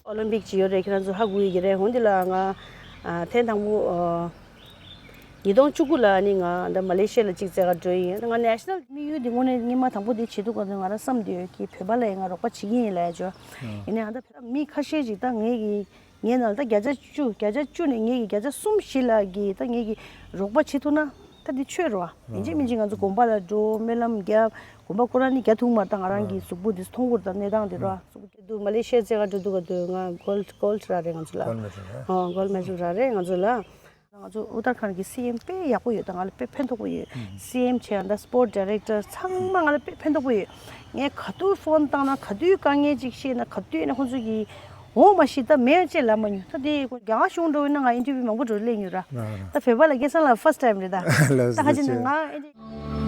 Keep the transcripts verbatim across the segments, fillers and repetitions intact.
ཨོ་ལིམ་པིག་ཅིག་ཡོད་རེད། ཁྱེད་རང་ཚོ་ཧ་གོ་ཡི་གི་རེད། འོན་ཏེ་ལ་ང་ཨ་ཐེངས་དང་པོ་ཨ་ཉིས་སྟོང་བཅུ་དགུ་ལ་ཨ་ནི་ང་འདི་མ་ལེ་ཤི་ཡ་ལ་གཅིག་བཙལ་ག་འགྲོ་ཡི་ཡིན། ང་ནེ་ཤ་ནལ་དམིགས་ཡུལ་འདི་དངོས་གནས་སྔོན་མ་དང་པོ་འདི་བྱེད་དུས་སྐབས་དུ་ང་རང་བསམ་དུས་ཀྱི་བོད་པ་ལ་ཡང་ང་རོགས་པ་བྱེད་ཀྱི་ཡིན་ལབ་ཡ་ཅོ། ཡིན་ནའི་ཨ་ད་བོད་པ་མི་ཁ་ཤས་ཅིག་ད་ངའི་གི་ངའི་ནང་ལ་ད་བརྒྱ་ཆ་བཅུ་བརྒྱ་ཆ་བཅུ་ནས་ངའི་གི་བརྒྱ་ཆ་གསུམ་བཞི་ལ་གི་ད་ངའི་གི་རོགས་པ་བྱེད་ཐུབ་ན་ད་འདི་ཆོས་རེད་བ། ཡིན་གཅིག་མིན་གཅིག་ང་ཚོ་དགོན་པ་ལ་འགྲོ། སྨོན་ལམ་རྒྱབ། དགོན་པ་ཁོ་རང་ནི་རྒྱ་ཐུག་མ་ད་ང་རང་གི་གཟུགས་པོ་འདི་མཐོང་གི་རེད། ད་གནས་སྟངས་འདི་ར་གཟུགས་པོ་སྐྱིད་སྡུག་མ་ལེ་ཤི་ཡ་བཙལ་ག་འགྲོ་དུས་སྐབས་དུ་ང་གོལ་གོལ་རག་རེད་ང་ཚོ་ལ། གོལ་མེ་ཌལ་རག་ཨོ་གོལ་མེ་ཌལ་རག་རེད་ང་ཚོ་ལ། ང་ཚོ་ཨུ་ཏར་ཁན་གི་སི་ཨེམ་དཔེ་ཡག་པོ་ཡོད། ད་ང་ལ་དཔེ་ཕན་ཐོགས་པོ་ཡོད། སི་ཨེམ་བྱས་ད་སྤོར་ཌི་རེག་ཊར་ཚང་མ་ང་ལ་དཔེ་ཕན་ཐོགས་པོ་ཡོད། ངས་ག་དུས་ཕོན་བཏང་ན་ག་དུས་དཀའ་ངལ་ཅིག་བཤད་ན་ག་དུས་ནས་ཁོང་ཚོ་གི་འོ་མ་ཤི་ད་མེད་ཅེས་ལབ་མ་མྱོང་། ད་དེ་རྒྱ་གར་གཞུང་འགྲོ་ཡིན་ན་ང་ཨིན་ཊར་བིའུ་མང་པོ་འགྲོ་སླེབས་མྱོང་ར། ད་བོད་པ་ལ་སྐལ་བཟང་ལ་ཕར་སི་ཊི་ཊའིམ་རེད་ད། ལགས་ད་ཁ་ཅིག་ནས་ང་ཨིན་ཊར་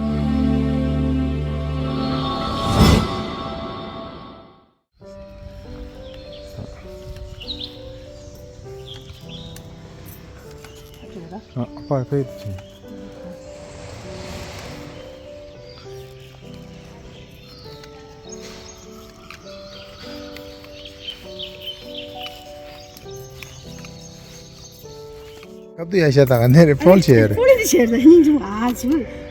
ཨ་པར་ཕེབས་ཀྱི། ཁབ་ཏུ་ཡ་ཤ་དང་ནེ་རེ་ཕོལ་ཆེ་རེ། ཕོལ་དེ་ཆེ་རེ་སྙིང་རྗེ་མོ། ཨ་ཅི་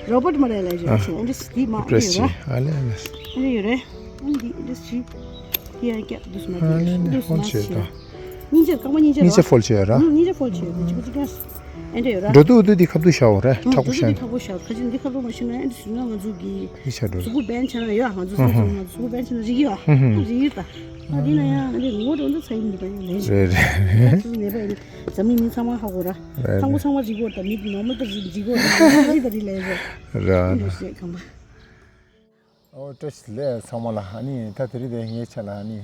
རོ་བོ་ཊི་མ་རེད་ལ་ཡོད་ཆེ། ཨ་འདྲ་སི་མ་ཡོད་ར། ཨ་ལེ་ཨ་ལེ། ཨ་ལེ་ཡོད་རེད། ཨ་འདི་འདྲ་སི་དེ་ཡ་རྒྱབ་འདུག་སི་མ་ཨ་ལེ་ཨ་ལེ། ཕོལ་ཆེ་དང་། སྙིང་རྗེ་དཀར་མོ་སྙིང་རྗེ་ར། སྙིང་རྗེ་ཕོལ་ཆེ་ར། སྙིང་རྗེ་ཕོལ་ཆེ་ར། ཅི་ག་ཅི་ག་ཨེ་འདྲ་ཡོད་ར། འགྲོ་དུས་འདི་ཁབ་ཏུ་ཤ་འོ་ར། ཨ་ཁྲག་པོ་ཤ། ཁ་ཅིག་འདི་ཁབ་ཏུ་མ་ཤི་ན་ཨེ་འདྲ་སི་ན་ང་ཚོ་གི་ཡི་ཆ་འགྲོ། གཟུགས་པོ་བན་ཆ་ན་ཡོད། ང་ཚོ་སོ་སོ་ང་ཚོ་གཟུགས་པོ་བན་ཆ་ན་རིག་ཡོད། རིག་ཡོད་ད། ཨ་འདི་ན་ཡང་ཨ་འདི་ངོ་འགྲོ་འདི་ཚ་ཡིན་འདི་པ་ཡང་ལས་རེད་རེད། ཚོ་ནད་པ་ཡིན། འཛམ་གླིང་མི་ཚང་མ་ཧ་གོ་ར། རེད་ཚང་མ་རེད། ཚང་མ་རིག་གོ་ད། མི་ནོར་མལ་ད་རིག་རིག་གོ་ད། རིག་ད་རིག་ལས་རེད། ར་ཨ་འདི་ཤེས་ཁམ་པ། ཨོ་བཀྲ་ཤིས་བདེ་ལེགས་ཚང་མ་ལ། ཨ་ནི་ད་དེ་རིང་དེ་ངའི་ཆ་ལ་ཨ་ནི་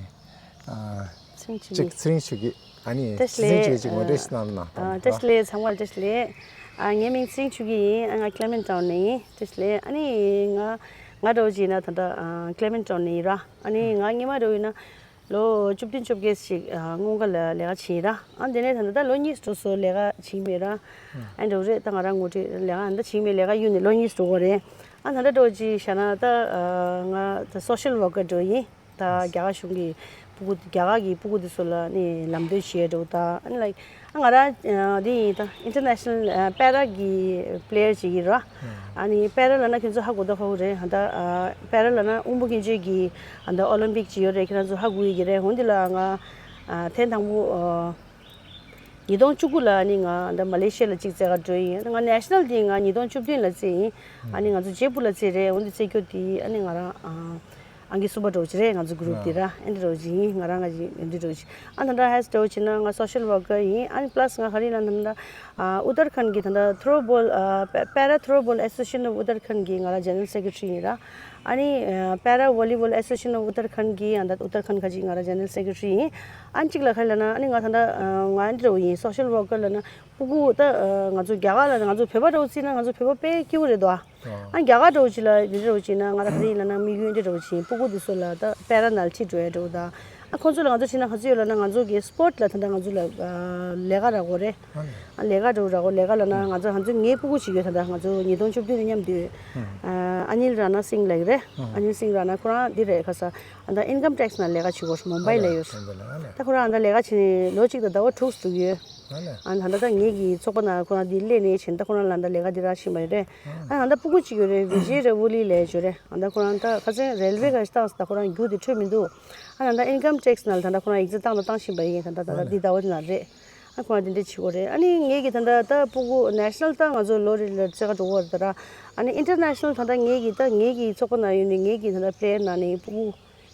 ཨ་ཚེ་རིང་ཆོས་སྐྱིད། ཚེ་རིང་ཆོས་སྐྱིད། ཨ་ནི་བཀྲ་ཤིས་བདེ་ཚེ་རིང་ཆོས་སྐྱིད་ངོ་སྤྲོད་ཞིག་གནང་རོགས་གནང་། ཨ་བཀྲ་ཤིས་བདེ་ལེགས་ཚང་མ་ལ་བཀྲ་ཤིས་བདེ་ལེགས། ཨ་ངའི་མིང་ཚེ་རིང་ཆོས་སྐྱིད་ཡིན། ཨ་ང་ཀླེ་མེན་ཊའུན་ནས་ཡིན། བཀྲ་ཤིས་བདེ་ལེགས། ཨ་ནི་ང་ང་འདྲ་བོ་ཅིག་ཡིན་ན་ད་ལྟ་ཨ་ཀླེ་མེན་ཊའུན་ནས་ཡིན་ར། ཨ་ནི་ང་སྔོན་མ་འདྲ་བོ་ཡིན་ན་ལོ་བཅུ་བདུན་བཅོ་བརྒྱད་ཅིག་ཨ་སྔོན་ཁ་ལ་ལས་ཀ་བྱས་ཡིན་ར། ཨ་དེ་ནས་ད་ལྟ་ད་ལོ་གཉིས་འགྲོ་སོང་ལས་ཀ་བྱེད་ཀྱི་མེད་ར། ཨ་འདྲ་བོ་རེད། ད་ང་རང་ངོ་སྤྲོད་ལས་ཀ་ཨ་ད་བྱེད་ཀྱི་མེད། ལས་ཀ་གཡུག་ནས་ལོ་གཉིས་འགྲོ་གི་རེད། ཨ་ད་ལྟ་འདྲ་བོ་ཅིག་བྱས་ན་ད་ཨ་ང་ད་སོ་ཤལ་ཝོར་ཀར་འདྲ་བོ་ཡིན། ད་རྒྱ་གར་གཞུང་གི་སྤུ་གུ་རྒྱ་གར་གྱི་སྤུ་གུ་དེ་ཚོ་ལ་ནི་ལམ་སྟོན་བྱེད་འགྲོ། ད་ཨ་ནི་ལའིཀ་ཨ་ང་རང་ཨ་འདི་ཡིན། ད་ཨིན་ཊར་ནེ་ཤ་ནལ་ཨ་པེ་ར་གི་པི་ལེ་ཡར་ཅིག་ཡིན་ར། ཨ་ནི་པེ་ར་ལབ་ན་ཁྱེད་ཚོ་ཧ་གོ་ད་ཧ་གོ་རེད། ད་ཨ་པེ་ར་ལབ་ན་དབུ་མོ་སྐྱོན་བརྗོད་ཀྱི་ཨ་ད་ཨོ་ལིམ་པིག་ཅིག་ཡོད་རེད། ཁྱེད་རང་ཚོ་ཧ་གོ་ཡི་གི་རེད། འོན་ཏེ་ལ་ང་ཨ་ཐེངས་དང་པོ་ཨ་ཉིས་སྟོང་བཅུ་དགུ་ལ་ཨ་ནི་ང་ད་མ་ལེ་ཤི་ཡ་ལ་གཅིག་བཙལ་ག་འགྲོ་ཡི་ཡིན། ང་ནེ་ཤ་ནལ་དེ་ང་ཉིས་སྟོང་བཅུ་བདུན་ལ་བཙལ་ཡིན། ཨ་ནི་ང་ཚོ་ཇེ་པུར་ལ་བཙལ་རེད། འོན་ཏེ་བཙལ་རྒྱུ་དེ་ཨ་ནི་ང་རང་ཨ་ཨང་ཀི་གསུམ་པ་འདྲ་བོ་ཅིག་རེད། ང་ཚོ་གུ་རུབ་དེ་ར་ཨེ་འདྲ་འདྲ་བོ་ཅིག་ཡིན། ང་རང་ང་ཅིག་ཨེ་འདྲ་འདྲ་བོ་ཅིག་ཨ་ད་ལྟ་ཧེ་འདྲ་བོ་ཅིག་ན་ང་སོ་ཤལ་ཝོར་ཀར་ཡིན། ཨ་ནི་པ་ལ་སི་ང་ག་རེ་ལབ་ན་ད་ལྟ་ཨ་ཨུ་ཏར་ཁན་གི་ད་ལྟ་ཐོ་རོ་བོལ་ཨ་པེ་པེ་ར་ཐོ་རོ་བོལ་ཨེ་སོ་སི་ཨེ་ཤན་ཨོཕ་ཨུ་ཏར་ཁན་གི་ང་རང་ཇེ་ནེ་རལ་སེ་ཀེ་ཊ་རི་ཡིན་ར། ཨ་ནི་ཨ་པེ་ར་ཝོ་ལི་བོལ་ཨེ་སོ་སི་ཨེ་ཤན་ཨོཕ་ཨུ་ཏར་ཁན་གི་ཨ་ད་ཨུ་ཏར་ཁན་ཁ་ཅིག་ང་རང་ཇེ་ནེ་རལ་སེ་ཀེ་ཊ་རི་ཡིན། ཨ་ནི་གཅིག་ལ་ག་རེ་ལབ་ན་ཨ་ནི་ང་ད་ལྟ་ཨ་ང་ཨེ་འདྲ་འདྲ་བོ་ཡིན། སོ་ཤལ་ཝོར་ཀར་ལབ་ན་སྤུ་གུ་ད་ཨ་ང་ཚོ་རྒྱ་གར་ལ་ང་ཚོ་བོད་པ་འདྲ་བོ་བརྩིས་ན་ང་ཚོ་བོད་པ་དཔེ་སྐྱིད་པོ་རེད་དོ། ཨ་རྒྱ་གར་འདྲ་བོ་ཅིག་ལ་འདི་འདྲ་བོ་ཅིག་ན་ང་རང་ག་རེ་ཡིན་ལབ་ན་དམིགས་ཡུལ་འདི་འདྲ་བོ་ཅིག་ཡིན། སྤུ་གུ་འདི་ཚོ་ལ་ད་པེ་ར་ནལ་ཊི་འགྲོ་ཡ་འདྲ་བོ་ད་ཨ་ཁོང་ཚོ་ལ་ང་ཚོ་བྱས་ན་ག་ཚོད་ཡོད་ལབ་ན་ང་ཚོ་གི་སི་པོར་ཊི་ལ་ད་ལྟ་ང་ཚོ་ལ་ཨ་ལས་ཀ་རག་གོ་རེད། ཨ་ལས་ཀ་འདྲ་བོ་རག་གོ། ལས་ཀ་ལབ་ན་ང་ཚོ་ང་ཚོ་ངའི་སྤུ་གུ་ཅིག་ཡོད། ད་ལྟ་ང་ཚོ་ཉིས་སྟོང་བཅུ་བདུན་ནས་མཉམ་དུ་ཡོད། ཨ་ཨ་ནིལ་ར་ན་སིང་ལབ་ཀྱི་རེད། ཨ་ཨ་ནིལ་སིང་ར་ན་ཁོ་རང་འདི་རེད། ཁ་ས་ཨ་ད་ཨིན་ཀམ་ཊེག་སི་ནང་ལས་ཀ་བྱེད་གོ། མུམ་བྷའི་ལ་ཡོད། ད་ཁོ་རང་ཨ་ད་ལས་ཀ་བྱེད་ནས་ལོ་གཅིག་དང་ཟླ་བ་དྲུག་འགྲོ་གི་ཡོད། ཨ་ནི་ད་ལྟ་ད་ངེད་ཀྱི་ཚོགས་པ་ནང་ཁོ་རང་འདི་སླེབས་ནས་བྱས་ད་ཁོ་རང་ལ་ད་ལས་ཀ་འདི་རག་བཞིན་པ་རེད། ཨ་ད་ལྟ་སྤུ་གུ་གཅིག་ཡོད་རེད། བི་ཇེ་ར་ཝུ་ལི་ལབ་ཡ་ཅིག་ཡོད་རེད། ཨ་ད་ཁོ་རང་ད་ཁ་སང་རེལ་ཝེ་ག་ཞིག་བཏང་སོང་། ད་ཁོ་རང་རྒྱུགས་དེ་འཕྲོད་མི་འདུག་ཨ་ད་ད་ཨིན་ཀམ་ཊེག་སི་ནང་ལ་ད་ལྟ་ཁོ་རང་ཡིག་ཚད་བཏང་དང་བཏང་བཞིན་པ་ཡིན། ད་ད་ད་ལྟ་འདི་ཟླ་བ་འདི་ནང་རེད། ཨ་ཁོ་རང་དེ་འདྲས་བྱེད་དགོས་རེད། ཨ་ནི་ངེད་ཀྱི་ད་ལྟ་ད་སྤུ་གུ་ནེ་ཤ་ནལ་ད་ང་ཚོ་ལོ་རེ་ལ་རྩེད་ག་འགྲོ་གི་ཡོད་རེད་ད་ར། ཨ་ནི་ཨིན་ཊར་ནེ་ཤ་ནལ་ད་ལྟ་ངེད་ཀྱི་ད་ངེད་ཀྱི་ཚོགས་པ་ནང་ཡོད་ནི་ངེད་ཀྱི་ད་ལྟ་པི་ལེ་ཡར་ནང་ནས་སྤུ་གུ་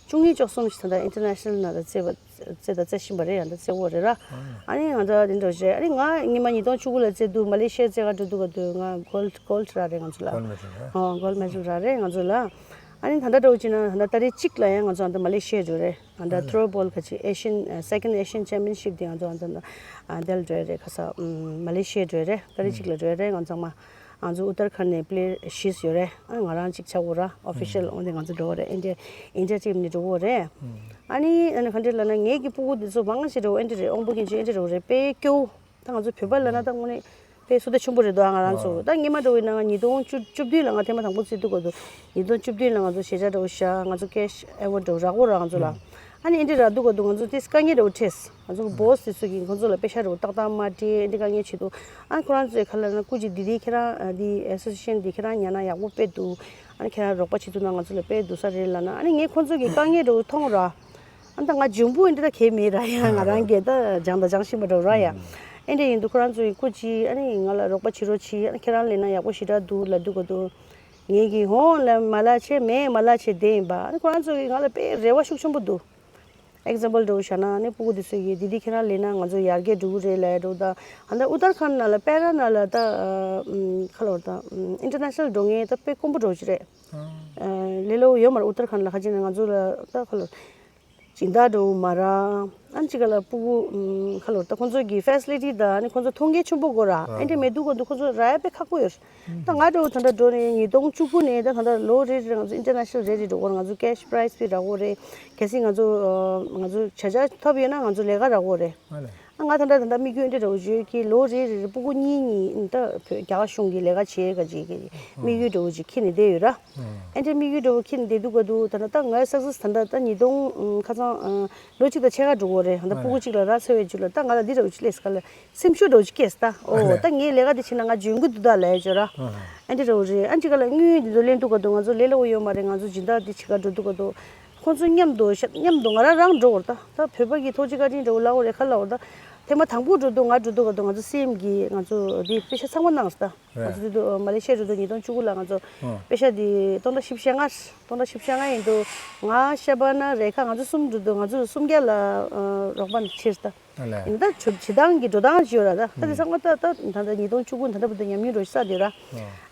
བཅུ་གཉིས་བཅུ་གསུམ་ཞིག་ད་ལྟ་ཨིན་ཊར་ནེ་ཤ་ནལ་ནང་ད་རྩེད་པ་རྩེད་དང་རྩེད་བཞིན་པ་རེད། ཡང་ད་རྩེད་འོ་རེད་ར། ཨ་ནི་ང་ཚོ་དེ་འདྲ་བྱས། ཨ་ནི་ང་སྔོན་མ་ཉིས་སྟོང་བཅུ་དགུ་ལ་རྩེད་དུས་མ་ལེ་ཤི་ཡ་རྩེད་ག་འགྲོ་དུས་ག་དུས་ང་གོལ་གོལ་རག་རེད་ང་ཚོ་ལ། གོལ་མེ་ཌལ་ར། ཨོ་གོལ་མེ་ཌལ་རག་རེད་ང་ཚོ་ལ། ཨ་ནི་ད་ལྟ་འདྲ་བོ་བྱས་ན་ད་ལྟ་ཏ་རིག་གཅིག་ལ་ཡང་ང་ཚོ་ད་ལྟ་མ་ལེ་ཤི་ཡ་འགྲོ་རེད། ད་ལྟ་ཐོ་རོ་བོལ་ག་ཅིག་ཨེ་ཤི་ཡན་སེ་ཀེན་ཌ་ཨེ་ཤི་ཡན་ཆེམ་པི་ཡན་ཤིབ་དེ་ང་ཚོ་ད་ལྟ་དེ་ལ་འགྲོ་ཡ་རེད། ཁ་ས་མ་ལེ་ཤི་ཡ་འགྲོ་ཡ་རེད། ཏ་རིག་གཅིག་ལ་འགྲོ་ཡ་རེད། ང་ཚང་མ་ང་ཚོ་ཨུ་ཏར་ཁན་ནས་པི་ལེ་ཡར་བཞི་ཡོད་རེད། ཨ་ང་རང་གཅིག་ཆགས་ཡོད་ར། ཨོ་ཕི་ཤལ་འོ་དེ་ང་ཚོ་འགྲོ་གི་རེད། ཨིན་ཌི་ཡ་ཨིན་ཌི་ཡ་ཊིམ་ནས་འགྲོ་གི་རེད། ཨ་ནི་ཨ་ནི་ག་འདྲ་ལབ་ན་ངེད་ཀྱི་སྤུ་གུ་འདི་ཚོ་མང་ཆེ་འདྲ་བོ་ཨེ་འདྲ་རེད། དབང་པོ་སྐྱོན་ཅན་ཨེ་འདྲ་རེད། དཔེ་སྐྱོ་བོ། ད་ང་ཚོ་བོད་པ་ལབ་ན་ད་དངོས་གནས་ དཔེ་བསོད་བདེ་ཆེན་པོ་རེད་འདུག་ང་རང་ཚོ། ད་སྔོན་མ་འདྲ་བོ་ཡིན་ན་ང་ཉིས་སྟོང་བཅུ་བཅུ་བདུན་ལ་ང་ཐེངས་མ་དང་པོ་རྩེད་འདུག་ག་འདུག་ཉིས་སྟོང་བཅུ་བདུན་ལ་ང་ཚོ་ཞེ་དྲག་འདྲ་བོ་བཞག་ང་ཚོ་cash award འདྲ་བོ་རག་གོ་ར་ང་ཚོ་ལ། ཨ་ནི་ཨེ་འདྲ་རག་འདུག་ག་འདུག་ང་ཚོ་དེ་དཀའ་ངལ་འདྲ་བོ་འཕྲད། ང་ཚོ་གི་boss དེ་ཚོ་གིས་ཁོང་ཚོ་ལ་པེ་ཤ་འདྲ་བོ་ཏག་ཏག་མ་སྤྲད། ཨེ་འདྲ་དཀའ་ངལ་བྱེད་འདུག་ཨ་ཁོ་རང་ཚོའི་ཁ་ལ་ན་སྐུ་མཁྱེན་འདི་དེ་ཁྱེད་རང་འདི་association འདི་ཁྱེད་རང་ཉར་ན་ཡག་པོ་དཔེ་འདུག་ཨ་ནི་ཁྱེད་རང་རོགས་པ་བྱེད་ཐུབ་ན་ང་ཚོ་ལ་དཔེ་སྡུག་ས་རེད་ལབ་ན། ཨ་ནི་ངས་ཁོང་ཚོ་གི་དཀའ་ངལ་འདྲ་བོ་མཐོང་ར། ཨ་ད་ང་འཇོན་པོ་ཨེ་འདྲ་ད་གས་མེད་ར་ཡ། ང་རང་གིས་ད་སྦྱང་ད་སྦྱང་ཤེས་པ་འདྲ་བོ་ར་ཡ། ཨེ་འདྲ་ཡིན་དུས་ཁོ་རང་ཚོ་ཡི་སྐུ་མཁྱེན་ཨ་ནི་ང་ལ་རོགས་པ་བྱེད་རོགས་བྱེད། ཨ་ནི་ཁྱེད་རང་ལས་ན་ཡག་པོ་ཞེ་དྲག་འདུག་ལབ་འདུག་ག་འདུག་ངས་གི་ཧོན་ལ་མ་ལ་ཆེ་མེད་མ་ལ་ཆེ་བསྡད་ཡིན་པ། ཨ་ནི་ཁོ་རང་ཚོ་གི་ང་ལ་དཔེ་རེ་བ་ཤུགས་ཆེན་པོ་འདུག example འདྲ་བོ་བཞག་ན་ཨ་ནི་སྤུ་གུ་དེ་ཚོ་གི་འདི་འདི་ཁྱེད་རང་ལས་ན་ང་ཚོ་ཡར་རྒྱས་འགྲོ་གི་རེད་ལབ་ཡ་འདྲ་བོ་ད། ཨ་ད་ཨུ་ཏར་ཁན་ན་ལ་པེ་ར་ན་ལ་ད་ཁ་ལོར་ད་international འགྲོ་མཁན་ད་དཔེ་དཀོན་པོ་འདྲ་བོ་ཅིག་རེད། ལས་སླ་བོ་ཡོད་མ་རེད། ཨུ་ཏར་ཁན་ལ་ཁ་ཅིག་ན་ང་ཚོ་ལ་ད་ཁ་ལོར་སྦྱིན་བདག་འདྲ་བོ་མ་རག་ཨ་ནི་གཅིག་ག་ལ་སྤུ་གུ་ཁ་ལོར་ད་ཁོང་ཚོ་གི་facility ད་ཨ་ནི་ཁོང་ཚོ་མཐོང་མཁན་ཆེན་པོ་དགོས་ར། ཨེ་འདྲ་མེད་དུས་ག་འདུག་ཁོང་ཚོ་རག་ཡ་དཔེ་ཁག་པོ་ཡོད། ད་ང་འདྲ་བོ་ད་ལྟ་འགྲོ་ནས་ཉིས་སྟོང་བཅུ་དགུ་ནས་ད་ད་ལྟ་ལོ་རེ་རེ་ང་ཚོ་international རེ་རེ་འགྲོ་གོ་ར། ང་ཚོ་cash prize དཔེ་རག་གོ་རེད། གལ་སྲིད་ང་ཚོ་ང་ཚོ་བྱ་བྱ་ཐོབ་ཡོད་ན་ང་ཚོ་ལས་ཀ་རག་གོ་རེད། ཨ་ང་ད་ལྟ་ད་ལྟ་དམིགས་ཡུལ་འདི་འདྲ་བོ་བརྗོད་ཀྱི་ལོ་རེ་རེ་རེ་སྤུ་གུ་གཉིས་གཉིས་ད་བོད་རྒྱ་གར་གཞུང་གི་ལས་ཀ་བྱེད་ག་ཅིག་གི་དམིགས་ཡུལ་འདྲ་བོ་ཅིག་འཁྱེར་ནས་བསྡད་ཡོད་ར། ཨེ་འདྲ་དམིགས་ཡུལ་འདྲ་བོ་འཁྱེར་ནས་བསྡད་འདུག་ག་འདུག་ད་ལྟ་ད་ངའི་success ད་ལྟ་ད་ཉིས་སྟོང་ཁ་སང་ལོ་གཅིག་དང་ཕྱེད་ཀ་འགྲོ་གོ་རེད། ད་ལྟ་སྤུ་གུ་གཅིག་ལ་རག་ཚར་བའི་རྒྱུ་ལ་ད་ང་ལ་འདི་འདྲ་བོ་ཅིག་སླེབས་ག་ལ་སེམས་ཤུགས་འདྲ་བོ་ཅིག་སྐྱེས་ད། ཨོ་ད་ངའི་ལས་ཀ་འདི་བྱེད་ན་ང་འཇོན་གི་འདུག་ད་ལབ་ཡ་བརྗོད་ར། ཨེ་འདྲ་འདྲ་བོ་རེད། ཨ་གཅིག་ག་ལ་དངུལ་འདི་ཚོ་ལེན་འདུག་ག་འདུག་ང་ཚོ་ལས་སླ་བོ་ཡོད་མ་རེད། ང་ཚོ་སྦྱིན་བདག་འདི་བྱེད་ག་འགྲོ་འདུག་ག་འདུག་ཁོང་ཚོ་མཉམ་དུ་ཤ་མཉམ་དུ་ང་རང་རང་འགྲོ་བར་ད་ད་བོད་པ་གི་ཐུགས་རྗེ་བཀའ་དྲིན་འདྲ་བོ་ལབ་དགོས་རེད་ཁ་ལབ་དགོས་ད། ཐེངས་མ་དང་པོ་འགྲོ་དུས་ང་འགྲོ་དུས་ག་དུས་ང་ཚོ་སི་ཨེམ་གིས་ང་ཚོ་འདི་པེ་ཤ་ཚང་མ་གནང་ཟེར་ད། ང་ཚོ་དེ་དུས་མ་ལེ་ཤི་ཡ་འགྲོ་དུས་ཉིས་སྟོང་བཅུ་དགུ་ལ་ང་ཚོ་པེ་ཤ་འདི་སྟོང་ཕྲག་བཞི་བཅུ་ཞེ་ལྔ། སྟོང་ཕྲག་བཞི་བཅུ་ཞེ་ལྔ་ཡིན་དུས་ང་ཤ་པ་ན་རེ་ཁ་ང་ཚོ་གསུམ་འགྲོ་དུས་ང་ཚོ་སུམ་བརྒྱ་ལ་རོགས་པ་ཕྱིར་ད། ཡིན་ད་བྱེད་སྟངས་ཀྱི་འགྲོ་སྟངས་ཅིག་ཡོད་ར་ད། ད་དེ་ཚང་མ་ད་ད་ད་ད་ཉིས་སྟོང་བཅུ་དགུ་ད་ལྟ་བར་དུ་ཉམས་མྱོང་འགྲོ་ཤག་ཡོད་ར།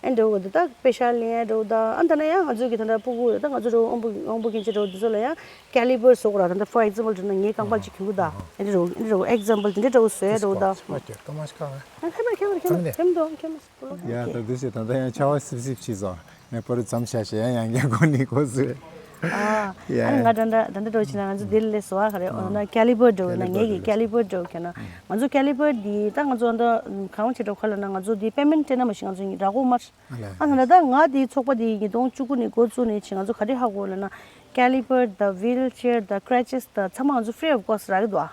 ཨེ་འདྲ་བོ་འདི་ད་པེ་ཤ་ལེན་ཡ་འདྲ་བོ་ད། ཨ་ད་ན་ཡང་ང་ཚོ་གི་ད་ད་སྤུ་གུ་ད་ང་ཚོ་འདྲ་བོ་དབང་པོ་དབང་པོ་སྐྱོན་ཅན་འདྲ་བོ་འདི་ཚོ་ལ་ཡང་caliper བཟོ་དགོས་ར། ད་ད་for example འདྲ་ན་ངའི་རྐང་པ་ཅིག་གྱོན་གི་ད། ཨེ་འདྲ་བོ་འདྲ་བོ་example འདི་འདྲ་འདྲ་བོ་བཟོ་ཡ་འདྲ་བོ་ད། ཁེ་མ་ཁེ་མ་ཁེ་མ་ཁེ་མ་ཁེ་མ་དོ་ཁེ་མ་ཡ་ད་འདི་ཞེ་ད་ད་ཡང་ཆར་པ་སིབ་སིབ་བྱས་སོང་། ངས་པར་མཚམས་བཞག་བྱས་ཡང་ཡང་བསྐྱར་འགོ་ནས་འགོ་བཟོས། ཨ་ཨ་ནི་ང་ད་ད་ད་འདྲ་འདྲ་བོ་བྱས་ན་ང་ཚོ་འདིར་སླེབས་སོང་ཨ། ག་རེ་འོ་ན་caliper འདྲ་བོ་ན་ངེད་ཀྱི་caliper འདྲ་བོ་ཁྱེར་ན་ང་ཚོ་caliper འདི་ད་ང་ཚོ་ཨ་ད་གང་བྱེད་འགྲོ་ག་ལབ་ན་ང་ཚོ་འདི་payment སྤྲད་ན་མ་གཞི་ང་ཚོ་རག་གོ་མ་རེད། ཨ་ད་ད་ང་འདི་ཚོགས་པ་འདི་ཉིས་སྟོང་བཅུ་དགུ་ནས་འགོ་བཙུགས་ནས་ཕྱིན་ང་ཚོ་ག་རེ་ཧ་གོ་ལབ་ན་caliper དང་wheelchair དང་crutches དང་ཚང་མ་ང་ཚོ་free of cost རག་གི་འདུག་ཨ།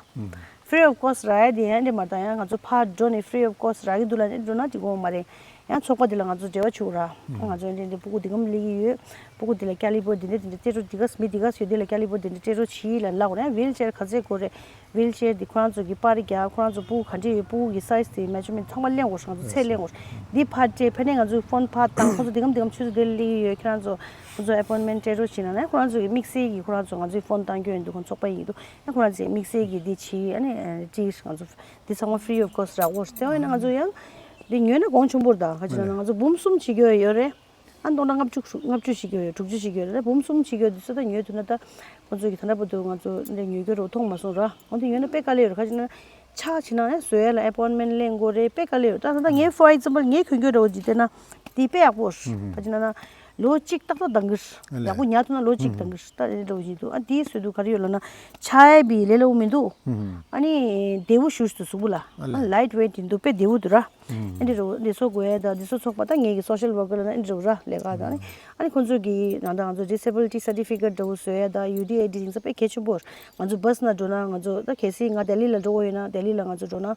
Free of cost རག་ཡ་དེ་ཡང་འདྲ་མ་ད་ཡང་ང་ཚོ་ཕར་འགྲོ་ནས་free of cost རག་གི་འདུག་ལབ་ནས་འགྲོ་ན་འགྲིག་གི་མ་རེད། ཡང་ཚོགས་པ་དེ་ལ་ང་ཚོ་འབྲེལ་བ་བྱེད་དགོས་ར། ང་ཚོ་འདི་འདི་སྤུ་གུ་འདི་གམ་སླེབས་ཀྱི་ཡོད། སྤུ་གུ་འདི་ལ་caliper འདི་འདྲ་འདི་འདྲ་སྤྲད་རོགས། འདི་ག་མི་འདི་ག་ཡོད་འདི་ལ་caliper འདི་འདྲ་སྤྲད་རོགས་བྱིས་ལབ་ལབ་དགོས་ར། wheelchair ག་ཚད་དགོས་རེད། wheelchair འདི་ཁོ་རང་ཚོ་གི་པར་རྒྱག་ཁོ་རང་ཚོ་སྤུ་གུ་ག་འདྲ་ཡོད་སྤུ་གུ་གི་size དེ་measurement ཚང་མ་ལེན་དགོས་ར། ང་ཚོ་ཚད་ལེན་དགོས་ར། འདི་ཕར་སྤྲད་ཕ་ནས་ང་ཚོའི་phone ཕར་བཏང་ཁོ་ཚོ་འདི་གམ་འདི་གམ་ཆུ་ཚོད་འདི་ལ་སླེབས་ཀྱི་ཡོད། ཁྱེད་རང་ཚོ་ཁོ་ཚོ་appointment སྤྲད་རོགས་བྱིས་ལབ་ན་ཁོ་རང་ཚོ་གི་དམིགས་བསལ་གྱི་ཁོ་རང་ཚོ་ང་ཚོའི་phone བཏང་རྒྱུ་ཡོད་འདུག་ཁོ་ཚོགས་པ་ཡིན་འདུག་ཨ་ཁོ་རང་ཚོས་དམིགས་བསལ་གྱི་འདི་བྱིས་ཨ་ནི་ཅིག་ང་ཚོ་འདི་ཚང་མ་free of cost རག་གོ་རེད། དེ་བས་ན་ང་ཚོ་ཡང་འདི་ཉོས་ན་གོང་ཆེན་པོ་རེད། ད་ག་ཅི་ལབ་ན་ང་ཚོ་འབུམ་གསུམ་བྱེད་རྒྱུ་ཡོད་རེད། ཨ་སྟོང་ཕྲག་ལྔ་བཅུ་ལྔ་བཅུ་བྱེད་རྒྱུ་ཡོད་དྲུག་ཅུ་བྱེད་རྒྱུ་ཡོད་རེད། འབུམ་གསུམ་བྱེད་རྒྱུ་ཡོད་འདི་ཚོ་ད་ཉོས་ཐུབ་ན་ད་ཁོང་ཚོ་གི་ད་ལྟ་བར་དུ་ང་ཚོ་འདི་ཉོ་རྒྱུ་རོ་མཐོང་མ་སོང་ར། འོ་འདི་ཉོས་ན་དཔེ་དཀའ་ལས་ཡོད་རེད། ག་ཅི་ལབ་ན་ཆ་བྱས་ན་ཡང་བཟོ་ཡ་ལ་appointment ལེན་དགོས་རེད། དཔེ་དཀའ་ལས་ཡོད། ད་ད་ངས་for example ངས་གྱོན་རྒྱུ་འདྲ་བོ་ཅིག་བལྟས་ན་འདི་དཔེ་ཡག་པོ་རེད། ག་ཅི་ལབ་ན། ལོ་གཅིག་ཏག་ཏག་འདང་གི་རེད། ཡག་པོ་ཉར་ཐུབ་ན་ལོ་གཅིག་འདང་གི་རེད། ད་རེད་འདྲ་བོ་ཞིག་འདུག་ཨ་དེའི་བཟོས་འདུག་ག་རེ་ཡོད་ལབ་ན་ཆག་ཡས་པའི་ལས་སླ་པོ་མི་འདུག་ཨ་ནི་བདེ་པོ་ཞེ་པོ་ཅིག་འདུག་གཟུགས་པོ་ལ། ཨ་light weight ཡིན་འདུག་དཔེ་བདེ་པོ་འདུག་ར། ཨ་འདྲ་རེད། འདི་ཚོ་དགོས་ཡས་དང་འདི་ཚོ་ཚོགས་པ་ད་ངེད་ཀྱི་social worker ལ་ཨ་འདྲ་རེད་ར་ལས་ཀ་དང་ཨ་ནི་ཁོང་ཚོ་གི་ནང་ད་ང་ཚོ་disability certificate འདྲ་བོ་བཟོ་ཡས་དང་ཡུ་ཌི་ཨའི་ཌི་དེང་སང་དཔེ་གལ་ཆེན་པོ་རེད། ང་ཚོ་བྷས་ནང་འགྲོ་ན་ང་ཚོ་ད་གལ་སྲིད་ང་ལྡི་ལི་ལ་འགྲོ་དགོས་ཡོད་ན་ལྡི་ལི་ལ་ང་ཚོ་འགྲོ་ན།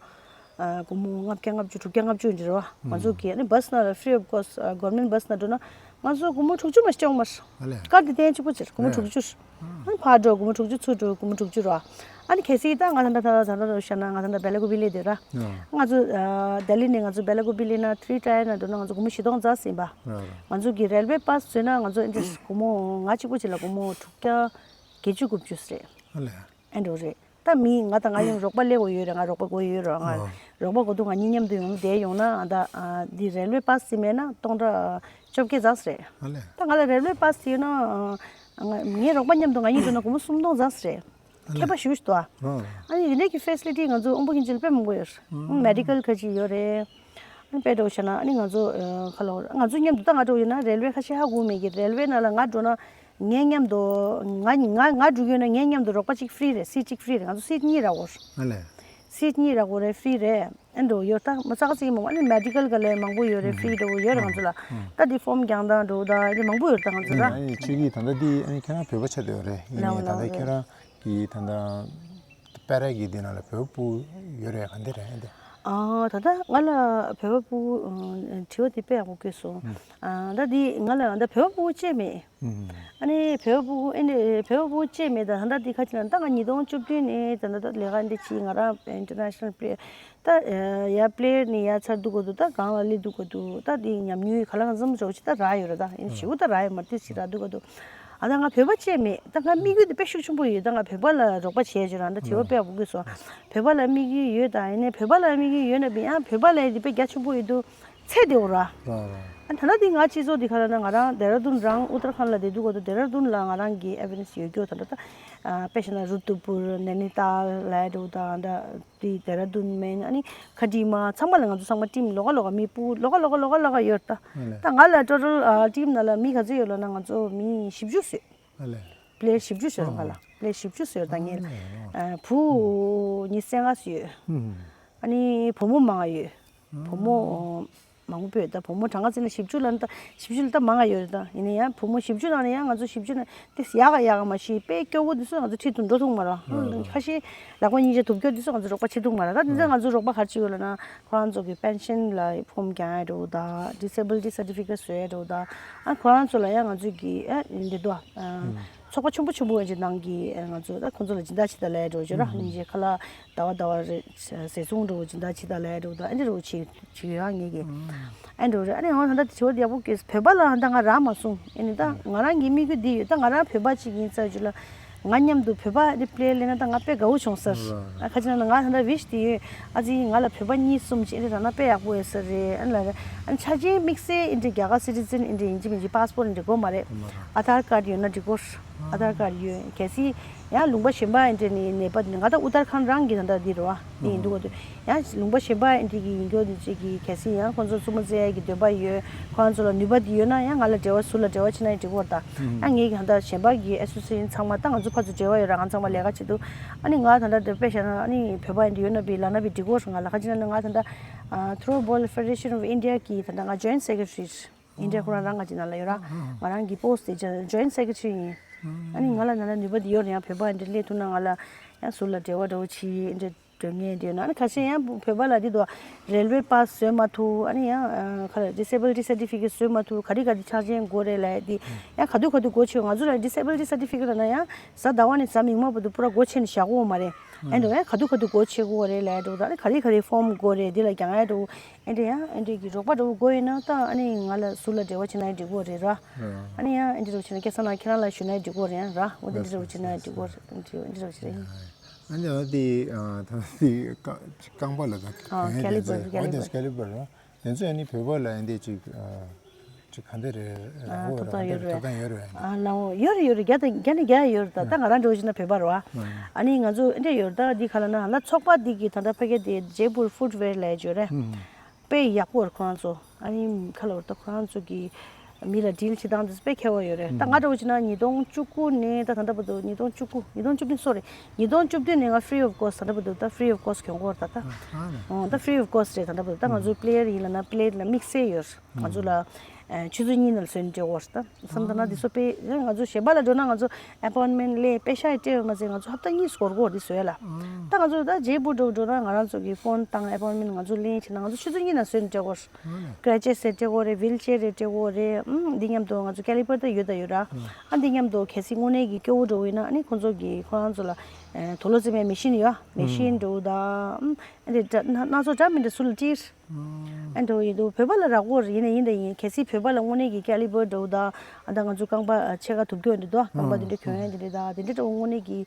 སྒོར་མོ་ལྔ་བརྒྱ་ལྔ་བཅུ་དྲུག་བརྒྱ་ལྔ་བཅུ་ཡིན་རེད་བ། ང་ཚོ་གི་ཨ་ནི་བྷས་ནང་ལ་free of cost government བྷས་ནང་འགྲོ་ན་ང་ཚོ་སྒོར་མོ་དྲུག་ཅུ་མ་སྤྲད་འོང་མ་རེད། གར་དེ་ཐེངས་གཅིག་པོ་ཅིག་སྒོར་མོ་དྲུག་ཅུ་རེད། ཨ་ནི་ཕར་འགྲོ་སྒོར་མོ་དྲུག་ཅུ་ཚུར་འགྲོ་སྒོར་མོ་དྲུག་ཅུ་རེད་བ། ཨ་ནི་གལ་སྲིད་ད་ང་ད་ད་ད་ད་ད་བཤད་ན་ང་ད་ད་བེ་ལ་ཀུ་པི་སླེབས་བསྡད་ར། ང་ཚོ་ལྡི་ལི་ནས་ང་ཚོ་བེ་ལ་ཀུ་པི་སླེབས་ན་three tier ནང་འགྲོ་ན་ང་ཚོ་སྒོར་མོ་བཞི་སྟོང་རྩ་ཟིན་པ། ང་ཚོ་གི་railway pass བཟོས་ན་ང་ཚོ་ཨ་ནི་སྒོར་མོ་ང་གཅིག་པོ་ཅིག་ལ་སྒོར་མོ་དྲུག་བརྒྱ་བརྒྱད་ཅུ་དགུ་བཅུ་རེད། ཨ་འགྲོ་རེད། ད་མི་ང་དང་ང་ཡང་རོགས་པ་སླེབས་དགོས་ཡོད་རེད། ང་རོགས་པ་དགོས་ཡོད་རེད། ང་རོགས་པ་དགོས་འདུག་ང་གཉིས་མཉམ་དུ་ཡོང་བསྡད་ཡོང་ན་ད་འདི་railway pass ཟིན་མེད་ན་སྟོང་ཕྲག་བཅོ་བརྒྱད་རྩ་རེད། ད་ང་ལ་railway pass ཡོད་ན་ངའི་རོགས་པ་མཉམ་དུ་ང་གཉིས་འགྲོ་ན་སྒོར་མོ་སུམ་སྟོང་རྩ་རེད། ཁྱད་པར་ཞེ་པོ་ཞིག་འདུག་ཨ་ནི་འདི་འདྲའི་གི་facility ང་ཚོ་དབང་པོ་སྐྱོན་ཅན་ལ་དཔེ་མང་པོ་ཡོད་རེད། medical ཁ་ཅིག་ཡོད་རེད། ཨ་ནི་དཔེ་འདྲ་བོ་བཤད་ན་ཨ་ནི་ང་ཚོ་ཁ་ལོ་ང་ཚོ་མཉམ་དུ་ད་ང་འགྲོ་ཡོད་ན་railway ཁ་ཤས་ཧ་གོ་མེད་ཀི་railway ནང་ལ་ང་འགྲོ་ན། ངའི་མཉམ་དུ་ང་ང་ང་འགྲོ་གི་ཡོད་ན་ངའི་མཉམ་དུ་རོགས་པ་གཅིག་free རེད། seat གཅིག་free རེད། ང་ཚོ་seat གཉིས་རག་གོ། ཨ་ལས། སིཊ་གཉིས་རག་གོ་རེད། ཧྥི་རི་རེད། ཨེ་འགྲོ་ཡོད་ད་མ་ཙག་ཙིག་མང་པོ་ཨ་ནི་མེ་ཌི་ཀལ་ག་ལས་མང་པོ་ཡོད་རེད། ཧྥི་རི་འགྲོ་ཡོད་རེད་ང་ཚོ་ལ། ད་འདི་ཕོམ་རྒྱག་སྟངས་འགྲོ་ད་ཨེ་འདི་མང་པོ་ཡོད་ད་ང་ཚོ་ལ། ཨ་ནི་ཁྱེད་ཀྱིས་ད་ལྟ་འདི་ཨ་ནི་ཁྱེད་རང་བོད་པ་ཆགས་བསྡད་ཡོད་རེད། ཡིན་ནའི་ད་ལྟ་ཁྱེད་རང་གི་ད་ལྟ་པེ་ར་གི་འདི་ནང་ལ་བོད་པ་སྤུ་གུ་ཡོད་རེད་ག་འདི་རེད་ཨེ་འདི། ཨ་ད་ལྟ་ང་ལ་བོད་པ་སྤུ་གུ་དྲི་བ་འདི་དཔེ་ཡག་པོ་བཀོད་སོང་། ཨ་ད་འདི་ང་ལ་ད་བོད་པ་སྤུ་གུ་ཅིག་མེད། ཨ་ནི་བོད་པ་སྤུ་གུ་ཨེ་འདྲ་བོད་པ་སྤུ་གུ་ཅིག་མེད་ད་ད་ལྟ་འདི་ཁ་ཅིག་ན་ད་ང་ཉིས་སྟོང་བཅུ་བདུན་ནས་ད་ལྟ་ད་ལས་ཀ་འདི་བྱེད། ང་རང་ཨིན་ཊར་ནེ་ཤ་ནལ་པི་ལེ་ཡར་ད་ཡར་པི་ལེ་ཡར་ནས་ཡར་ཚར་འདུག་ག་འདུག་ད་གང་ལ་སླེབས་འདུག་ག་འདུག་ད་འདི་ཉམས་མྱོང་ག་ལ་གང་འཚམ་འཇོག་ཅིག་ད་རག་ཡོད་རེད། ད་ཨེ་ཞེ་པོ་ད་རག་ཡོད་མ་རེད། ཏོག་ཙམ་རག་འདུག་ག་འདུག་ཨ་ད་ང་བོད་པ་ཅིག་མེད། ད་ང་དམིགས་ཡུལ་འདི་དཔེ་ཤུགས་ཆེན་པོ་ཡོད། ད་ང་བོད་པ་ལ་རོགས་པ་བྱས་བྱས་རང་ད་བྱེད་པ་དཔེ་ཡག་པོ་དགོས་སོ། བོད་པ་ལ་དམིགས་ཡུལ་ཡོད། ད་ཡིན་ནའི་བོད་པ་ལ་དམིགས་ཡུལ་ཡོད་ན་བི་ཡང་བོད་པ་ལ་འདི་དཔེ་རྒྱ་ཆེན་པོ་ཡོད་འདུག་ཚད་དེ་འོ་ར། ར་ར། ཨ་ད་ལྟ་འདི་ང་སྤྱི་ཚོགས་འདི་ག་རེ་ན་ང་རང་ལྡེ་ར་ལྡུན་རང་ཨུ་ཏར་ཁཱན་ལ་བསྡད་འདུག་ག་འདུག་ལྡེ་ར་ལྡུན་ལ་ང་རང་གི་ཨེ་ཝེར་ནེ་སི་ཡོད་རྒྱུ་ད་ལྟ་ད་ཨ་དཔེ་བཞག་ན་རུ་ཏུ་པུར་ནེ་ནི་ཏཱལ་ལ་འགྲོ་དང་ད་འདི་ལྡེ་ར་ལྡུན་མན་ཨ་ནི་ཁ་ཏི་མ་ཚང་མ་ལ་ང་ཚོ་ཚང་མ་ཊིམ་ལོགས་ཀ་ལོགས་ཀ་མི་སྤུ་ལོགས་ཀ་ལོགས་ཀ་ལོགས་ཀ་ལོགས་ཀ་ཡོད་ད། ཨ་ལས། ད་ང་ལ་ཊོ་ཊལ་ཨ་ཊིམ་ནང་ལ་མི་ག་ཚོད་ཡོད་ལབ་ན་ང་ཚོ་མི་བཞི་བཅུ་ཙམ་ཡོད། ཨ་ལས། པི་ལེ་ཡར་བཞི་བཅུ་ཙམ་ཡོད་ང་ལ། པི་ལེ་ཡར་བཞི་བཅུ་ཙམ་ཡོད་ད་ངེད་ཨ་ལས། ཨ་བུ་ཉི་ཤུ་རྩ་ལྔ་ཙམ་ཡོད། ཨ་ནི་བུ་མོ་མང་ཡོད། བུ་མོ་མང་པོ་ཡོད་ད། བུ་མོ་གྲངས་ཀ་བརྩིས་ན་བཞི་བཅུ་ལ་ད་བཞི་བཅུ་ལ་ད་མང་ང་ཡོད་རེད་ད། ཡིན་ན་ཡང་བུ་མོ་བཞི་བཅུ་ནང་ནས་ཡང་ང་ཚོ་བཞི་བཅུ་ནང་དེ་ཡག་ག་ཡག་ག་མ་ཤེས་དཔེ་སྐྱོ་བོ་དེ་ཚོ་ང་ཚོ་ཁྲིད་དུ་འགྲོ་ཐུབ་མ་རེད། ཁ་ཤས་ལག་པ་གཉིས་ཆ་དུབ་སྐྱོ་དེ་ཚོ་ང་ཚོ་རོགས་པ་བྱེད་ཐུབ་མ་རེད། ད་དེ་ཚོ་ང་ཚོ་རོགས་པ་ག་རེ་བྱེད་དགོས་ལབ་ན་ཁོ་རང་ཚོ་གི་པེན་ཤན་ལ་ཕོམ་རྒྱག་ཡ་འགྲོ་ད། ཌི་སེ་བི་ལི་ཊི་སར་ཊི་ཕི་ཀེཊ་བཟོ་ཡ་འགྲོ་ད། ཨ་ཁོ་རང་ཚོ་ལ་ཡང་ང་ཚོ་གི་ཨ་འདི་འདུག་ཨ། ཚོགས་པ་ཆེན་པོ་ཆེན་པོ་ཡོད་ཅིག་ནང་གི་ང་ཚོ་ད་ཁོང་ཚོ་ལ་སྦྱིན་བདག་བྱེད་དང་ལས་འགྲོ་བྱོས་ར། སྙིང་རྗེ་ཁ་ལག་ཟླ་བ་ཟླ་བ་རེ་ཟས་སྲུང་འགྲོ་སྦྱིན་བདག་བྱེད་དང་ལས་འགྲོ་ད་ཨ་འདྲ་རུ་བྱེད་བྱེད་ཡོད་ཨ་ངེད་ཀྱི་ཨ་འགྲོ་རེད། ཨ་ནི་ང་ད་དྲི་བ་དེ་ཡག་པོ་སྐྱེས། བོད་པ་ལ་ད་ང་རག་མ་སོང་། ཨ་ནི་ད་ང་རང་གི་དམིགས་ཡུལ་འདི་ཡོད། ད་ང་རང་བོད་པ་ཅིག་ཡིན་ཙང་ཅིག་ལ་ང་མཉམ་དུ་བོད་པ་རེ་པི་ལེ་ལེན་ན་ད་ང་དཔེ་དགའ་བོ་བྱུང་ས་རེད། ཨ་ཁ་ཅིག་ན་ང་ད་ལྟ་ཝིཤ་དེ་ཡོད། ཨ་ཙི་ང་ལ་བོད་པ་གཉིས་གསུམ་ཅིག་ཨ་འདྲ་རག་ན་དཔེ་ཡག་པོ་ཡོད་ས་རེད། ཨ་ནི་ལ་རེད། ཨ་ནི་ཆ་ཆེན་དམིགས་བསལ་ཨ་འདྲ་རྒྱ་གར་སི་ཊི་ཛིན་ཨ་འདྲ་ཡིན་གཅིག་མིན་གཅིག་པཱ་སི་པོར་ཨ་འདྲ་དགོས་མ་རེད། ཨ་དྷར་ཀར་ཡོད་ན་འགྲིག་གོ། ཨ་དྷར་ཀར་ཡོད། གལ་སྲིད་ཡང་ལུང་པ་གཞན་པ་ཨེ་འདྲ་ནས་ནད་པ་ང་ད་ཨུ་ཏར་ཁཱན་རང་གི་ད་ལྟ་འདི་རེད་བ། འདི་ཡིན་འདུག་ག་དུས་ཡང་ལུང་པ་གཞན་པ་ཨེ་འདྲ་གི་ཡིན་རྒྱུ་འདི་ཅིག་གི་གལ་སྲིད་ཡང་ཁོང་ཚོ་བཙུན་མ་བཙལ་ཡ་གི་འདོད་པ་ཡོད། ཁོང་ཚོ་ལ་ནུས་པ་འདི་ཡོད་ན་ཡང་ང་ལ་འབྲེལ་བ་ཟུར་ལ་འབྲེལ་བ་བྱེད་ན་ཡང་འགྲིག་གི་རེད་ད། ཡང་ངེད་ཀྱི་ད་ལྟ་གཞན་པ་གི་ཨེ་སོ་སི་ཨེ་ཤན་ཚང་མ་ད་ང་ཚོ་ཕར་ཚུར་འབྲེལ་བ་ཡོད་ར། ང་ཚང་མ་ལས་ཀ་བྱེད་འདུག་ཨ་ནི་ང་ད་ལྟ་དེ་དཔེ་བཞག་ན་ཨ་ནི་བོད་པ་ཨེ་འདྲ་ཡོད་ན་བི་ལབ་ན་བི་འགྲིག་གི་རེད། ང་ལ་ཁ་ཅིག་ན་ང་ད་ལྟ་ཨ་Throw Ball Federation of India གི་ད་ལྟ་ང་ཇོ་ཡིན་ཊི་སེ་ཀེ་ཊ་རི་རེད། ཨིན་ཌི་ཡ་ཁོ་རང་རང་ང་ཅིག་ནང་ལ་ཡོད་ར། ང་རང་གི་པོ་སི་ཊི་དེ་ཇོ་ཡིན་ཊི་སེ་ཀེ་ཊ་རི་ཡིན། ཨ་ནི་ང་ལ་ན་ན་ནུས་པ་འདི་ཡོད་རེད། ཡང་བོད་པ་འདི་སླེབས་ཐུབ་ན་ང་ལ་ཡང་ཟུར་ལ་འབྲེལ་བ་འདྲ་བོ་བྱེད་འདི་འདྲ་འགྲོ་ངེས་འདི་ཡོད་ན། ཨ་ནི་ཁ་ཤས་ཡང་བོད་པ་ལ་འདི་དུ་རེལ་ཝེ་པཱ་སི་བཟོས་མ་ཐུབ། ཨ་ནི་ཡང་ཁ་ལ་ཌི་སེ་བི་ལི་ཊི་སར་ཊི་ཕི་ཀེཊ་བཟོས་མ་ཐུབ། ག་རེ་ག་རེ་ཆ་རྐྱེན་དགོས་རེད་ལབ་འདི་ཡང་ག་དུས་ག་དུས་སྒོ་ཕྱེ། ང་ཚོ་ལ་ཌི་སེ་བི་ལི་ཊི་སར་ཊི་ཕི་ཀེཊ་ལབ་ན་ཡང་གཟའ་ཟླ་བ་ནས་གཟའ་མིག་དམར་བར་དུ་པུ་ར་སྒོ་ཕྱེ་ནས་བཞག་གི་ཡོད་མ་རེད། ཨ་འདྲ་ཡང་ག་དུས་ག་དུས་སྒོ་ཕྱེ་དགོས་རེད་ལབ་འདྲ་བོ་དང་། ཨ་ནི་ག་རེ་ག་རེ་ཕོམ་དགོས་རེད་འདི་ལ་རྒྱག་ཡ་འདྲ་བོ། ཨེ་འདྲ་ཡང་ཨེ་འདྲ་གི་རོགས་པ་འདྲ་བོ་དགོས་ཡོད་ན་ད་ཨ་ནི་ང་ལ་ཟུར་ལ་འབྲེལ་བ་བྱེད་ན་ཡང་འགྲིག་གི་རེད་ར། ཨ་ནི་ཡང་ཨེ་འདྲ་རུ་བྱེད་ན་སྐལ་བཟང་ལགས་ཁྱེད་རང་ལ་ཞུ་ན་ཡང་འགྲིག་གི་རེད་ར། འོ་འདི་འདྲ་རུ་བྱེད་ན་ཡང་འགྲིག་གི་རེད། འདི་འདྲ་རུ་བྱེད་རེད། ཨ་ནི་ཡང་དེ་ད་དེ་རྐང་པ་ལ་ད་ཨ་ཕན་ཡོན་ཀེ་ལི་པར་དེ་ཚོ་ཀེ་ལི་པར་ཀེ་ལི་པར་ར། དེ་ཚོ་ཨ་ནི་བོད་པ་ལ་ཨེ་འདྲ་ཅིག་ཅིག་ག་འདྲ་རེད། ཨ་ཐོབ་ཐང་ཡོད་རེད། ཐོབ་ཐང་ཡོད་རེད། ཨ་ལའོ་ཡོད་རེད་ཡོད་རེད། རྒྱ་དང་རྒྱ་ནས་རྒྱ་ཡོད་རེད། ད་ད་ང་རང་འདྲ་བོ་བྱས་ན་བོད་པ་རེད་བ། ཨ་ནི་ང་ཚོ་ཨེ་འདྲ་ཡོད་རེད། ད་འདི་ག་ལབ་ན་ལ་ཚོགས་པ་འདི་གི་ད་ལྟ་ཕ་གི་དེ་ཇེ་པུར་ཕུཌ་ཝེར་ལབ་ཡ་ཅིག་ཡོད་རེད། དཔེ་ཡག་པོ་རེད་ཁོ་རང་ཚོ། ཨ་ནི་ཁ་ལོ་ད་ཁོ་རང་ཚོ་གི་མི་ལ་ཌིལ་བྱེད་སྟངས་དེ་དཔེ་མཁས་པོ་ཡོད་རེད། ད་ང་འདྲ་བོ་བྱས་ན་ཉིས་སྟོང་བཅུ་དགུ་ནས་ད་ད་ལྟ་བར་དུ། ཉིས་སྟོང་བཅུ་དགུ་ཉིས་སྟོང་བཅུ་བདུན་སོ་རེད། ཉིས་སྟོང་བཅུ་བདུན་ནས་ང་ཕི་རི་ཨོཕ་ཀོ་སི་ཊི་ད་ལྟ་བར་དུ་ད་ཕི་རི་ཨོཕ་ཀོ་སི་ཊི་གྱོན་གོ་རེད་ད། ད་ཨོ་ད་ཕི་རི་ཨོཕ་ཀོ་སི་ཊི་རེད། ད་ལྟ་བར་དུ་ད་ང་ཚོའི་པི་ལེ་ཡར་ཡིན་ལབ་ན་པི་ལེ་ཡར་ལ་དམིགས་བསལ་ཡོད། ང་ཚོ་ལ་ཆུ་ཚོད་གཉིས་ནང་ལ་བཟོས་ནས་སྤྲད་གོ་རེད་ད། བསམ་ད་ན་འདི་ཚོ་དཔེ་ང་ཚོ་གཞན་པ་ལ་འགྲོ་ན་ང་ཚོ་ཨེ་པོན་མེན་ཊི་ལས་པེ་ཤ་ཡི་སྤྲད་ཡོད་མ་ཟད་ང་ཚོ་ཧབ་ཏ་གཉིས་སུ་འགོར་གོ་རེད་བཟོས་ལ། ད་ང་ཚོ་ད་ཇེ་པུར་འགྲོ་འགྲོ་ན་ང་རང་ཚོ་གི་ཕོན་བཏང་ཨེ་པོན་མེན་ཊི་ང་ཚོ་ལེན་བྱས་ན་ང་ཚོ་ཆུ་ཚོད་གཉིས་ནང་བཟོས་ནས་སྤྲད་གོ་རེད། ཀེ་རེ་ཅེ་སི་རེད་སྤྲད་གོ་རེད། ཝིལ་ཅེར་རེད་སྤྲད་གོ་རེད། ཨུམ་འདི་མཉམ་དུ་ང་ཚོ་ཀེ་ལི་པར་ད་ཡོད་ད་ཡོད་ར། ཨ་འདི་མཉམ་དུ་གལ་སྲིད་དངོས་གནས་ཀྱི་སྐྱོ་བོ་འགྲོ་བ་ཡིན་ན་ཨ་ནི་ཁོང་ཚོ་གི་ཁོ་རང་ཚོ་ལ་དུག་ལོག་བཙེམ་པའི་མེ་ཤིན་ཡོད། མེ་ཤིན་འགྲོ་ད་ཨུམ་ཨ་འདི་འདྲ་སྣ་ཚོགས་འདྲ་མི་འདྲ་ཟུར་ལ་སྤྲད། ཨ་འགྲོ་ཡིན་འདུག་བོད་པ་ལ་རག་གོ་རེད། ཡིན་ན་ཡིན་ད་ཡིན། གལ་སྲིད་བོད་པ་ལ་དངོས་གནས་ཀྱི་ཀེ་ལི་པར་འདྲ་བོ་ད་ཨ་ད་ང་ཚོ་རྐང་པ་ཕྱེད་ཀ་དུག་སྐྱོན་འདི་འདུག་རྐང་པ་འདི་འདྲ་གྱོན་ཡ་འདི་འདྲ་ད་འདི་འདྲ་འདྲ་བོ་དངོས་གནས་ཀྱི་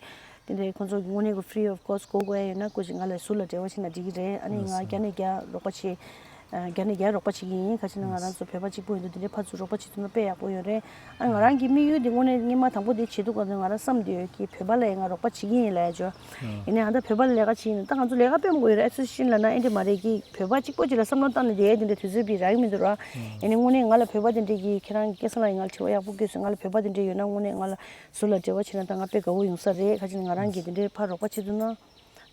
དེ་འདྲའི་ཁོང་ཚོ་གི་དངོས་གནས་ཀྱི་ཕི་རི་ཨོཕ་ཀོ་སི་ཊི་དགོས་དགོས་ཡ་ཡོད་ན་སྐུ་མཁྱེན་ང་ལ་ཟུར་ལ་འབྲེལ་བ་བྱེད་ན་འགྲིག་གི་རེད། ཨ་ནི་ང་རྒྱ་ནས་རྒྱ་རོགས་པ་བྱེད། རྒྱ་ནས་རྒྱ་རོགས་པ་བྱེད་ཀྱི་ཡིན། ག་ཅི་ན་ང་རང་ཚོ་བོད་པ་གཅིག་པུ་ཡིན་དུས་དེ་འདྲའི་ཕར་ཚུར་རོགས་པ་བྱེད་ཐུབ་ན་དཔེ་ཡག་པོ་ཡོད་རེད། ཨ་ང་རང་གི་དམིགས་ཡུལ་དེ་དངོས་གནས་སྔོན་མ་དང་པོ་དེ་བྱེད་འདུག་ག་ང་རང་བསམ་བསྡད་ཡོད་ཀྱི་བོད་པ་ལ་ཡང་ང་རོགས་པ་བྱེད་ཀྱི་ཡིན་ལབ་ཡ་ཅོ། ཡིན་ནའི་ཨ་ད་བོད་པ་ལ་ལས་ཀ་བྱེད་ཡིན་ད་ང་ཚོ་ལས་ཀ་དཔེ་མང་པོ་ཡོད་རེད། ཨེ་སོ་སི་ཨེ་ཤན་ལབ་ན་ཨེ་འདྲ་མ་རེད་ཀྱི་བོད་པ་གཅིག་པོ་གཅིག་ལ་བསམ་བློ་བཏང་ནས་བསྡད་ཡ་དེ་འདྲ་དུས་ཚོད་པའི་རག་གི་མི་འདུག་ར། ཡིན་ནའི་དངོས་གནས་ང་ལ་བོད་པ་དེ་འདྲ་གི་ཁྱེད་རང་གི་སྐལ་བཟང་ལགས་ཡིན་ང་ལ་དྲི་བ་ཡག་པོ་བཀོད་སོང་། ང་ལ་བོད་པ་དེ་འདྲ་ཡོད་ན་དངོས་གནས་ང་ལ་ཟུར་ལ་འབྲེལ་བ་བྱེད་ན་ད་ང་དཔེ་དགའ་བོ་ཡོང་ས་རེད། ག་ཅི་ན་ང་རང་གི་དེ་འདྲའི་ཕར་རོགས་པ་བྱེད་ཐུབ་ན་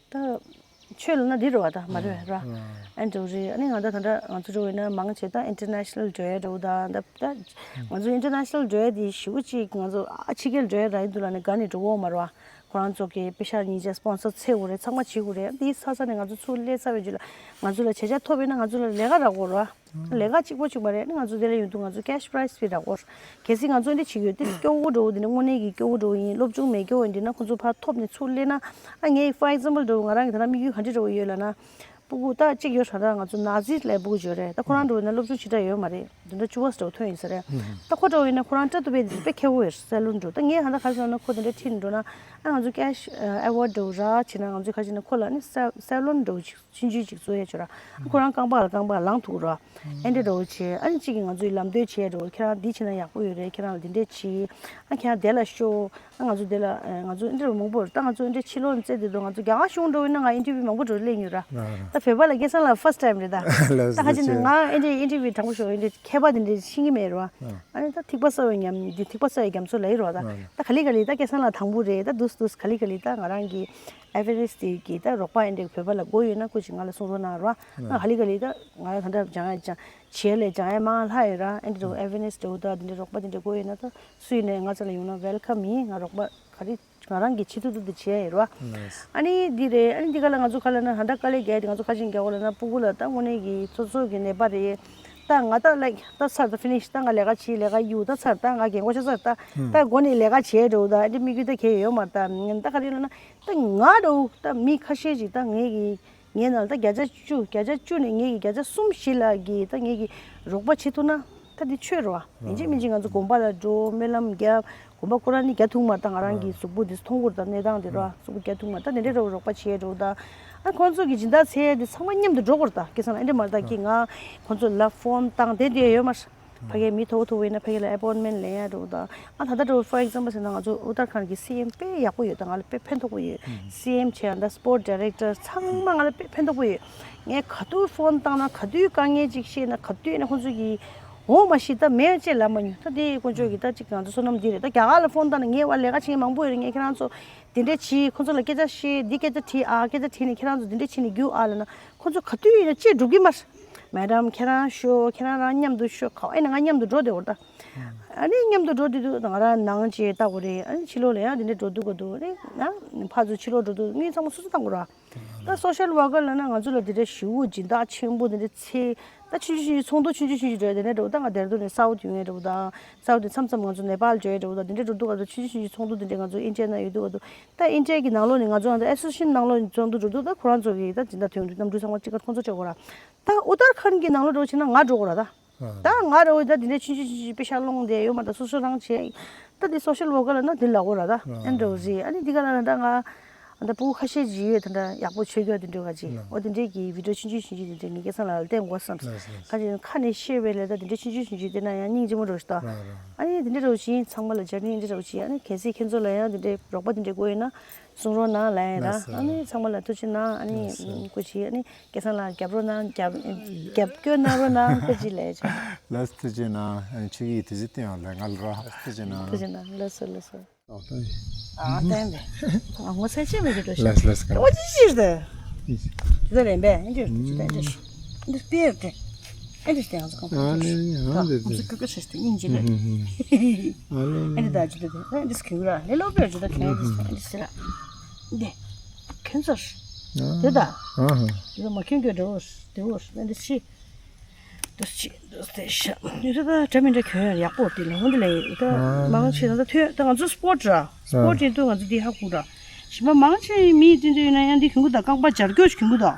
ད། ཆོས་ལབ་ན་འདི་རེད་བ། ད་མ་རེད་ར། ཨ་འགྲོ་རེད། ཨ་ནི་ང་ད་ད་ལྟ་ང་ཚོ་འགྲོ་བས་ན་མང་ཆེ་ད་ཨིན་ཊར་ནེ་ཤ་ནལ་འགྲོ་ཡ་འགྲོ་ད། ད་ད་ང་ཚོ་ཨིན་ཊར་ནེ་ཤ་ནལ་འགྲོ་ཡ་དེ་ཞེ་པོ་ཅིག་ང་ཚོ་ཨ་ཕྱི་རྒྱལ་འགྲོ་ཡ་རག་ཡིན་འདུག་ལབ་ནས་ག་ནས་འགྲོ་གི་ཡོད་མ་རེད་བ། ཁོ་རང་ཚོ་གི་པེ་ཤ་ཉིན་བྱེད་སི་པོན་སར་འཚོལ་དགོས་རེད། ཚང་མ་བྱེད་དགོས་རེད། འདི་ཚར་ཚར་ནས་ང་ཚོ་ཚུར་སླེབས་ཚར་བའི་རྗེས་ལ་ང་ཚོ་ལ་བྱ་བྱ་ཐོབ་པས་ན་ང་ཚོ་ལ་ལས་ཀ་རག་གི་ཡོད་རེད་བ། ལས་ཀ་གཅིག་པོ་གཅིག་པ་རེད། ང་ཚོ་དེ་ལ་ཡོང་དུས་ང་ཚོ་ཀེ་ཤི་པ་རའི་ཛི་ཕི་རག་གོ། གལ་སྲིད་ང་ཚོ་འདི་བྱེད་ཀྱི་ཡོད་དེ་སྐྱོ་བོ་འགྲོ་འདི་ནི་དངོས་གནས་ཀྱི་སྐྱོ་བོ་འགྲོ་ཡིན། སློབ་སྦྱོང་མེད་སྐྱོ་བོ་འདི་ན་ཁོ་ཚོ་ཕར་ཐོབ་ནས་ཚུར་སླེབས་ན། ཨ་ངའི་for example འགྲོ་ང་རང་གི་ད་ལྟ་དམིགས་ཡུལ་ག་འདྲ་འདྲ་བོ་ཡོད་ལབ་ན། སྤུ་གུ་ད་གཅིག་ཡོད་ཧྲ་ད་ང་ཚོ་ནཱ་ཟི་ལབ་སྤུ་གུ་ཅིག་ཡོད་རེད། ད་ཁོ་རང་འགྲོ་ཡིན་ན་སློབ་སྦྱོང་ཞེ་དྲག་ཡོད་མ་རེད། འདི་འདྲ་བཅུ་པ་ཙམ་ཐོན་ཡིན་ས་རེད། ད་ཁོ་འགྲོ་ཡིན་ན་ཁོ་རང་སྐྲ་གཏུབ་པའི་དཔེ་མཁས་པོ་ཡོད། སེ་ལོན་འགྲོ། ད་ངས་ཧ་ད་ག་རེ་ཟེར་ན་ཁོ་དེ་འདྲ་ཁྲིད་ནས་འགྲོ་ན་ཨ་ང་ཚོ་ཀེ་ཤི་ཨེ་ཝར་ཌི་འདྲ་བོ་རག་བྱེད་ན་ང་ཚོས་ག་རེ་བྱེད་ན་ཁོ་ལ་ནི་སེ་སེ་ལོན་འདྲ་བོ་ཅིག་ཆུང་ཆུང་ཅིག་བཙུགས་ཡ་ཆོག་ར། ཁོ་རང་རྐང་པ་ལ་རྐང་པ་ལངས་ཐུབ་ར། ཨེ་འདྲ་འདྲ་བོ་བྱས། ཨ་ནི་གཅིག་གིས་ང་ཚོའི་ལམ་སྟོན་བྱས་འགྲོ། ཁྱེད་རང་འདི་བྱས་ན་ཡག་པོ་ཡོད་རེད། ཁྱེད་རང་ལ་འདི་འདྲས་བྱེད། ཨ་ཁྱེད་རང་དེ་ལ་ཤོག་ཨ་ང་ཚོ་དེ་ལ་ཨ་ང་ཚོ་ཨེ་འདྲ་བོ་མང་པོ་རེད། ད་ང་ཚོ་ཨེ་འདྲ་ཕྱི་ལོགས་ནས་བཙལ་བསྡད་འདུག་ང་ཚོ་རྒྱ་གར་གཞུང་འགྲོ་ཡིན་ན་ང་ཨིན་ཊར་བིའུ་མང་པོ་འགྲོ་སླེབས་མྱོང་ར། ད་བོད་པ་ལ་སྐལ་བཟང་ལགས་ཕར་སི་ཊི་ཊའིམ་རེད་ད། ལགས་ད་ཁ་ཅིག་ནས་ང་ཨེ་འདྲ་ཨིན་ཊར་བིའུ་དྲང་པོ་ཞུ་ཨེ་འདྲ་མཁས་པ་དེ་འདྲ་ཤེས་ཀྱི་མེད་ར། ཨ་ནི་ད་ཐིགས་པ་གསར་བའི་ཉམས་འདི་ཐིགས་པ་གསར་བའི་རྒྱ་མཚོ་ལ་ཡིན་ར། ད་ད་ག་ལེ་ག་ལེ་ད་སྐལ་བཟང་ལགས་དང་པོ་རེད། ད་འདུག་འདུག་ག་ལེ་ག་ལེ་ད་ང་རང་གི་ཨེ་ཝེ་ནེ་སི་དེ་གི་ད་རོགས་པ་ཨེ་འདྲ་བོད་པ་ལ་དགོས་ཡོད་ན་སྐུ་མཁྱེན་ང་ལ་གསུང་རོགས་གནང་ར། ཨ་ག་ལེ་ག་ལེ་ད་ང་ལ་ད་ལྟ་སྦྱང་ཡ་སྦྱང་བྱེད་ལས་སྦྱང་ཡ་མང་ལྷག་ཡོད་ར། ཨེ་འདྲ་བོ་ཨེ་ཝེ་ནེ་སི་འདྲ་བོ་ད་འདི་འདྲ་རོགས་པ་འདི་འདྲ་དགོས་ཡོད་ན་ད་སུ་ཡིན་ནའི་ང་ཚོ་ལ་ཡོང་ན་ཝེལ་ཀམ་ཡིན། ང་རོགས་པ་ག་རེ་ང་རང་གི་ཆེད་དུ་དུ་དུ་བྱེད་ཡ་ཡོད་ར། ཨ་ནི་འདི་རེད། ཨ་ནི་འདི་ག་ལ་ང་ཚོ་ག་ལ་ན་ཧ་ད་དཀའ་ལས་རྒྱག་དེ་ང་ཚོ་ག་ཅིག་རྒྱག་གོ་ལ་ན་སྤུ་གུ་ལ་ད་དངོས་གནས་ཀྱི་ཚོ་ཚོ་གི་ནད་པ་རེད། ད་ང་ད་ལའིཀ་ད་ཚར་ད་ཕི་ནིཤ་ད་ང་ལས་ཀ་བྱེད་ལས་ཀ་གཡུག་ད་ཚར་ད་ང་རྒན་གོག་ཆགས་ཚར་ད་ད་མགོ་ནས་ལས་ཀ་བྱེད་འགྲོ་ད་ཨ་འདི་དམིགས་ཡུལ་ད་གས་ཡོད་མ་རེད། ད་ད་ག་རེ་ལ་ན་ད་ང་འགྲོ་ད་མི་ཁ་ཤས་ཅིག་ད་ངས་གི་ངའི་ནང་ལ་ད་བརྒྱ་ཆ་བཅུ་བརྒྱ་ཆ་བཅུ་ནས་ངེད་ཀྱི་བརྒྱ་ཆ་གསུམ་བཞི་ལ་གི་ད་ངེད་ཀྱི་རོགས་པ་བྱེད་ཐུབ་ན་ད་འདི་ཆོས་རེད་བ། ཡིན་གཅིག་མིན་གཅིག་ང་ཚོ་དགོན་པ་ལ་འགྲོ་སྨོན་ལམ་རྒྱབ། དགོན་པ་ཁོ་རང་ནི་རྒྱ་ཐུང་མ་ད་ང་རང་གི་གཟུགས་པོ་འདི་མཐོང་གོ་ད་གནས་སྟངས་འདི་རེད་བ། གཟུགས་པོ་རྒྱ་ཐུང་མ་ད་འདི་འདྲའི་རོགས་རོགས་པ་བྱེད་འགྲོ་ད། ཨ་ཁོང་ཚོ་གི་སྦྱིན་བདག་འཚོལ་ཡ་འདི་ཚང་མ་མཉམ་དུ་འགྲོ་དགོས་རེད་ད། སྐལ་བཟང་ཨེ་འདྲ་མ་རེད་ད་གི་ང་ཁོང་ཚོ་ལ་ཕོན་བཏང་དེ་འདྲ་ཡོད་མ་རེད། ཕ་གིའི་མི་མཐོ་པོ་མཐོ་པོ་ཡིན་ན་ཕ་གི་ལ་ཨེ་པོན་མེན་ཊི་ལེན་ཡ་འགྲོ་ད། ཨ་ད་ལྟ་འགྲོ་for example ཟེར་ན་ང་ཚོ་ཨུ་ཏར་ཁན་གི་སི་ཨེམ་དཔེ་ཡག་པོ་ཡོད་ད། ང་ལ་དཔེ་ཕན་ཐོགས་པོ་ཡོད། སི་ཨེམ་བྱས་ཡང་ད་སྤོར་ཊི་ཌའི་རེག་ཊར་ཚང་མ་ང་ལ་དཔེ་ཕན་ཐོགས་པོ་ཡོད། ངས་ག་དུས་ཕོན་བཏང་ན་ག་དུས་དཀའ་ངལ་ཅིག་བཤད་ན་ག་དུས་ནས་ཁོང་ཚོ་གིས་འོ་མ་ཤི་ད་མེད་ཅེས་ལབ་མ་མྱོང་། ད་དེ་དཀོན་མཆོག་གིས་ད་ཅིག་ང་ཚོ་བསོད་ནམས་འདི་རེད། ད་རྒྱ་གར་ལ་ཕོན་བཏང་ན་ངས་བ་ལས་ཀ་བྱེད་མཁན་མང་པོ་ཡོད་རེད། ངས་ཁྱེད་རང་ཚོ་དེ་འདྲས་བྱེད་ཁོང་ཚོ་ལ་སྐད་ཆ་བཤད་འདི་སྐད་ཆ་དྲིས་ཨ་སྐད་ཆ་དྲིས་ནས་ཁྱེད་རང་ཚོ་འདི་འདྲས་བྱེད་ནས་རྒྱུགས་ཨ་ལབ་ན་ཁོང་ཚོ་ག་དུས་ཡིན་ན་ཅིག་འགྲོ་གི་མ་རེད། མེ་ཌམ་ཁྱེད་རང་ཤོག་ཁྱེད་རང་རང་མཉམ་དུ་ཤོག་ག་བ་ཡིན་ན་ང་མཉམ་དུ་འགྲོ་བསྡད་ཡོད་རེད་ད། ཨ་ནི་མཉམ་དུ་འགྲོ་བསྡད་དུས་ང་རང་ནང་ཅིག་ལྟ་དགོས་རེད། ཨ་ནི་ཕྱི་ལོགས་ལ་ཡང་དེ་འདྲས་འགྲོ་འདུག་ག་འདུག་རེད་ན་ཕར་ཚུར་ཕྱི་ལོགས་འགྲོ་འདུག་དངུལ་ཚང་མ་སོ་སོ་བཏང་དགོས་རེད། ད་སོ་ཤལ་ཝར་ཀར་ལབ་ན་ང་ཚོ་ལ་དེ་འདྲའི་ཞེ་པོ་སྦྱིན་བདག་ཆེན་པོ་དེ་འདྲའི་ཚད་ད་ཆུང་ཆུང་ཆུང་ཆུང་ཚོགས་འདུ་ཆུང་ཆུང་ཆུང་ཆུང་འགྲོ་དེ་འདྲ་འགྲོ། ད་ང་ལྡེར་ལྡུན་ནས་སའུཐ་ཡོང་ཡས་འགྲོ། ད་སའུཐ་དེ་མཚམས་མཚམས་ང་ཚོ་ནེ་པཱལ་འགྲོ་ཡས་འགྲོ། ད་དེ་འདྲ་འགྲོ་འདུག་ག་ད་ཆུང་ཆུང་ཆུང་ཆུང་ཚོགས་འདུ་དེ་འདྲ་ང་ཚོ་ཨིན་ཌི་ཡ་ནང་ཡོད་འདུག་ག་ད་ཨིན་ཌི་ཡ་གི་ནང་ལོགས་ནས་ང་ཚོ་ཨ་ད་ཨེ་སོ་སི་ཡེ་ཤན་ནང་ལོགས་ནས་ཚོགས་འདུ་འགྲོ་འདུག་ད་ཁོ་རང་ཚོ་གི་ད་སྦྱིན་བདག་ཐོན་འགྲོ་གནམ་གྲུ་ཚང་མ་གཅིག་ཁར་ཁོང་ཚོ་སྤྲད་དགོས་ར། ད་ཨུ་ཏར་ཁན་གི་ནང་ལོགས་འགྲོ་ཕྱིན་ན་ང་འགྲོ་དགོས་ར་ད། ད་ང་ར་འོ་ད་དེ་འདྲའི་ཆུང་ཆུང་ཆུང་ཆུང་པེ་ཤ་སློང་བསྡད་ཡོད་མ་རེད། སོ་སོ་རང་བྱས། ད་དེ་སོ་ཤལ་ཝར་ཀར་ལབ་ན་དེ་ལབ་དགོས་ར་ད། ཨེ་འདྲ་བོ་རེད། ཨ་ནི་འདི་ག་ལ་ན་ད་ང་ད་སྤུ་གུ་ཁ་ཤས་ཅིག་ཡོད་དེ་འདྲ་ཡག་པོ་ཆོས་རྒྱག་དེ་འདྲ་ག་ཅིག་འོ་དེ་འདྲའི་གི་བི་ཌི་ཡོ་ཆུང་ཆུང་ཆུང་ཆུང་དེ་འདྲ་ངས་སྐལ་བཟང་ལགས་ལ་བསྟན་དགོས་བསམ། ཁ་ཅིག་ཁ་ནས་བཤད་པའི་ལས་ད་དེ་འདྲའི་ཆུང་ཆུང་ཆུང་ཆུང་དེ་ན་ཡང་སྙིང་རྗེ་མོ་འགྲོ་ཞིག་ད། ཨ་ནི་དེ་འདྲ་འགྲོ་བཞིན་ཚང་མ་ལ་སྦྱར་ནས་འདི་འདྲ་འགྲོ་བཞིན། ཨ་ནི་གལ་སྲིད་ཁྱེད་ཚོ་ལ་ཡང་དེ་འདྲའི་རོགས་པ་དེ་འདྲ་དགོས་ཡོད་ན། གསུང་རོགས་གནང་ལབ་ཡིན་ད། ལགས་སོ། ཨ་ནི་ཚང་མ་ལ་ཐུགས་རྗེ་གནང་། ཨ་ནི་ལགས་སོ། སྐུ་མཁྱེན། ཨ་ནི་སྐལ་བཟང་ལགས་རྒྱབ་རོགས་གནང་། རྒྱབ་རྒྱབ་སྐྱོར་གནང་རོགས་གནང་། སྐུ་མཁྱེན་ལགས་ཆོག་ལགས་སོ། ཐུགས་རྗེ་གནང་། ཨ་ནི་ཆོས་ཀྱི་དུས་ཚོད་བཏོན་ཡོང་ལ་ང་ལ་རོགས་ཐུགས་རྗེ་གནང་། ཐུགས་རྗེ་གནང་། ལགས་སོ་ལགས་སོ། ཨ་བསྟན་པས། ཨ་ངོ་ཚ་ཆེ་མེད་ཀྱི་འགྲོ་ཤག་ལགས་སོ་ལགས་སོ། ཨོ་ཅི་ཞིག་རེད། ཇི་ལྟར་ཡིན་པས། ཨེ་འདྲ་ཇི་ལྟར་ཨེ་འདྲ་ཨེ་འདྲ་སྟེ་ང་ཚོ་ཁོང་ཁོང་ཨ་ནི་ཨ་ང་ཚོ་ཀྱུ་ཀུ་ཤ་ཤ་སྙིང་རྗེ་ལ། ཨ་ནི་ཨེ་འདྲ་ད་ཇི་ལྟར་ཨེ་འདྲ་གྱུར་ར་ལེ་ལོ་པེར་ཇི་ལྟར་གྱུར་ཨེ་འདྲ་ཨེ་འདྲ་ཟེར་ར། འདི་ཁྱོད་ཚོར་དེ་ད་དེ་ད་མ་ཁྱོད་ཀྱི་འདྲ་བོ་དེ་བོ་ཨེ་འདྲ་ཤི། འདུ་ཤེས་འདུ་སྟེ་ཤ་འདུ་ཤེས་ད་འདྲ་མི་འདྲ་གྱོན་ཡག་པོ་དེ་ལ་འོང་དེ་ལ་ད་མང་ཆེ་ད་ད་ཐོས་ད་ང་ཚོ་སི་པོར་ཊི་ར་སི་པོར་ཊི་ཡིན་དུས་ང་ཚོ་འདི་ཧ་གོ་ར། གཞན་པ་མང་ཆེ་མི་དེ་འདྲ་ཡིན་ན་ཡང་འདི་གྱོན་གི་ད་རྐང་པ་འབྱར་སྐྱོ་ཞིག་གྱོན་གི་ད།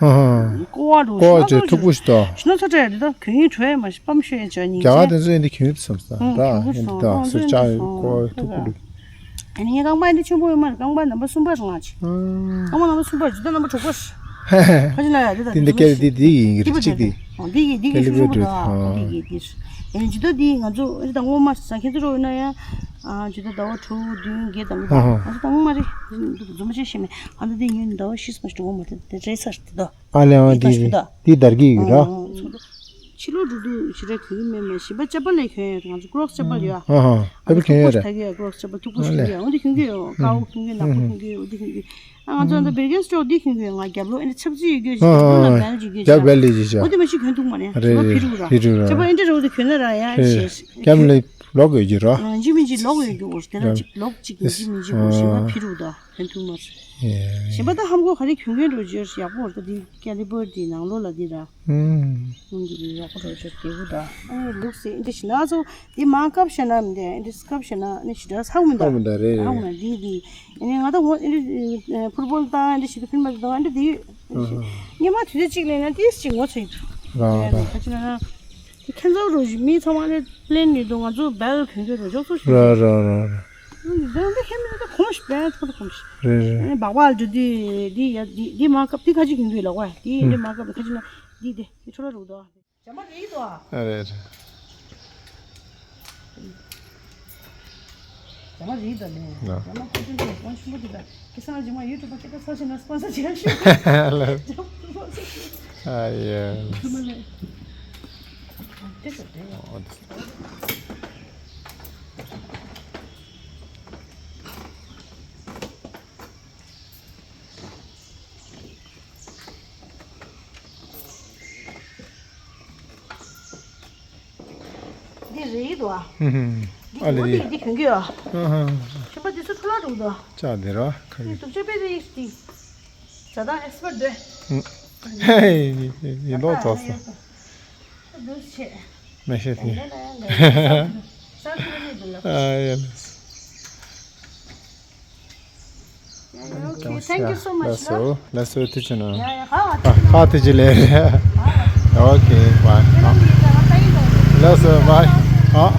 ཀོ་བ་འགྲོ་ཀོ་བ་ཞིག་ཐུག་པོ་ཞིག་ད། ཞིག་ན་ཚ་དྲག་ཡ་དེ་ད་གྱོན་ཡིན་བྲོ་ཡ་མ་ཤི་པམ་ཤོད་ཡ་ཅག་ཉིན་རྒྱ་གར་དེ་ཚོ་ཡིན་དེ་གྱོན་ཡིན་བསམ་ས་ད་ཡིན་དེ་ད་སུ་ཅག་ཡོད་ཀོ་བ་ཐུག་པོ་འགྲོ། ཨ་ནི་ངའི་རྐང་པ་འདི་ཆེན་པོ་ཡོད་མ་རེད། རྐང་པ་ནམ་པ་གསུམ་པ་རེད་ང་ཅི། རྐང་པ་ནམ་པ་གསུམ་པ་རེད། ཇི་ལྟར་ནམ་པ་དྲུག་པ་རེད། ཁ་ཅིག་ལ་ཡ་འདི་དང་འདི་འདི་འདི་འདི་འདི་ཡིན་འདི་གཅིག་འདི། འདི་ཡི་འདི་གི་ཤུ་ཤུ་པོ་དང་འདི་ཡི་འདི་རེད། ཨ་ནི་ཇི་ལྟར་འདི་ང་ཚོ་འདི་དང་སྔོན་མ་ས་ཁྱེད་ཚོ་རོ་ཡིན་ན་ཡང་ཇི་ལྟར་ཟླ་བ་དྲུག་བདུན་བརྒྱད་དང་འདི་དང་ང་ཚོ་དང་སྔོན་མ་རེད། འཛོམས་ཆེ་ཤེས་མེད། ཨ་ནི་འདི་ཡིན་ཟླ་བ་བཞི་སོང་ཞིག་འོང་མ་རེད། འདི་རེད་ས་རེད་འདི་དང་། ཨ་ལེ་ཨ་འདི་འདི་འདི་དར་གི་ཡོད་ར། ཕྱི་ལོགས་འགྲོ་དུས་ཞེ་དྲག་གྱོན་གྱི་མེད་མེད། གཞན་པ་ཅ་པ་ལས་གྱོན་ཡོད། ང་ཚོ་ཀྲོག་སི་ཅ་པ་ཡོད་ཨ། ཨ་ཧ། ཨ་ཕ་གྱོན་ཡོད་རེད། ཀྲོག་སི་ཅ་པ་མཐུག་པོ་ཞིག་གྱོན་ཡོད། འོ་འདི་གྱོན་གྱི་ཡོད། དཀར་པོ་གྱོན་གྱི་ནག་པོ་གྱོན་གྱི་ཡོད། འོ་འདི་གྱོན་གྱི་ཡོད། ཨ་ང་ཚོ་འདི་བེར་ཀན་སི་ཊོག་འདི་གྱོན་གྱི་ཡོད། ང་རྒྱབ་ལོགས་ཨེ་འདྲ་ཆབ་ཙི་ཡོད་རྒྱུ་ཞིག་རྒྱབ་ལོགས་ལ་བེལ་ཅིག་གྱོན། རྒྱབ་བེལ་ལས་ཅིག་བྱ། འོ་འདི་མ་ཞིག་གྱོན་ཐུབ་མ་རེད། རེད་ཅ་པ་རེད། ཨེ་འདྲ་རུ་འདི་གྱོན་ན་ར་ཡ་ཞེས། ཀྱམ་ལས་ལོག་ཡོད་ཀྱི་རོ། ཨ་འཇིག་མིན་འཇིག་ལོག་ཡོད་རྒྱུ་འོ་དེ་ལ་ཅིག་ལོག་ཅིག་འཇིག་མིན་འཇིག་འོ་ཞེས་པ་ཕི་རུ་ད་གྱོན་ཐུབ་མ་རེད། གཞན་པ་ད་ཧམ་གོ་ག་རེ་གྱོན་གྱོན་འགྲོ་རྒྱུ་ཡག་པོ་རེད། ད་འདི་ཀེ་ལི་པར་འདི་ནང་ལོགས་ལ་འདི་ར། ཨུམ། ཨུམ། འདི་ཡག་པོ་འགྲོ་རྒྱུ་དེ་བུ་ད། ཨ་ལུག་སེ་འདི་ཞིག་ན་ཚོ་འདི་མ་ཀབ་ཤ་ན་མི་འདི་འདི་ཀབ་ཤ་ན་ནི་ཞིག་ད་ཧ་གོ་མི་འདུག་ཧ་གོ་མི་འདུག་རེད་རེད། ཧ་གོ་མི་འདུག་འདི་འདི་ཨ་ནི་ང་ད་འོ་འདི་ཕུར་བོལ་ད་འདི་ཞིག་ད་ཕིན་མ་འདུག་ཨ་འདི་འདི་ཨ་ཧ། ཉི་མ་དུས་ཚོད་གཅིག་ལས་ན་ཏིས་ཅིག་ངོ་ཚ་ཡི་འདུག་ར་ར། ཁ་ཅིག་ན་ན་དེ་ཁྱེད་ཚོ་རུ་མི་ཚང་མ་ནི་པི་ལེན་ནི་འདུག་ང་ཚོ་བེལ་གྱོན་གྱོན་རུ་འཇོག་ཚོ་ཞིག་ར་ར་ར་ར། འདི་འདི་ཁྱེད་མི་ཚོ་གོམས་ཤིག་བེལ་ཚོ་གོམས་ཤིག་རེད་རེད། ཨ་ནི་སྦག་སྦག་འདི་འདི་འདི་ཡ་འདི་འདི་མ་ཀབ་འདི་ཁ་ཅིག་གྱོན་གྱོན་ལ་བ་འདི་འདི་མ་ཀབ་ཁ་ཅིག་ན་འདི་འདི་འདི་ཁྲོ་ལ་རུ་འདུག་ཇ་མ་རིག་འདུག་ཨ་རེད། ཇ་མ་རིག་འདུག་ལེ། ཇ་མ་ཁོ་ཚོའི་སྤོན་ཆེན་པོ་འདུག་ད་ཁེ་སང་ཇི་མ་ཡུ་ཊུབ་པ་ཁེ་ད་ཚོ་ཞིག་ན་སྤོན་སར་ཇི་ཞུ། ཨ་ཡེ། ཇ་མ་ལེ། དེ་ཞོ་དེ་ཡ། འདི་རེད་དོ། ཧུམ་ཧུམ། འདི་ཨ་ལེ་འོ་འདི་འདི་གྱོན་གྱི་ཡོད། ཧ་ཧ། ཁྱོད་པ་འདི་ཚོ་ཐོ་ལ་འགྲོ་དོ། ཅག་འདི་ར་ཁ་འདི་གི་དུག་ཅག་པེ་རེད་འདི། ཇ་དང་ཨེག་སི་པར་འདོད། ཧུམ། ཧེ་ཡིན་མདོག་ཙོག་སོ། འདུག་ཆེ། མེ་ཤེས་ཐིང་། ས་ཁུ་རེད་འདུག་ལ། ཨ་ཡ་ལེ། Okay, thank you so much. ལགས་སོ། ལགས་སོ། ཐུགས་རྗེ་གནང་། ཡ་ཡ། ཧ་ཧ། ཨ་ཧ། ཐུགས་རྗེ་ལེ། Okay, bye. ལགས་སོ། Bye. ཨ།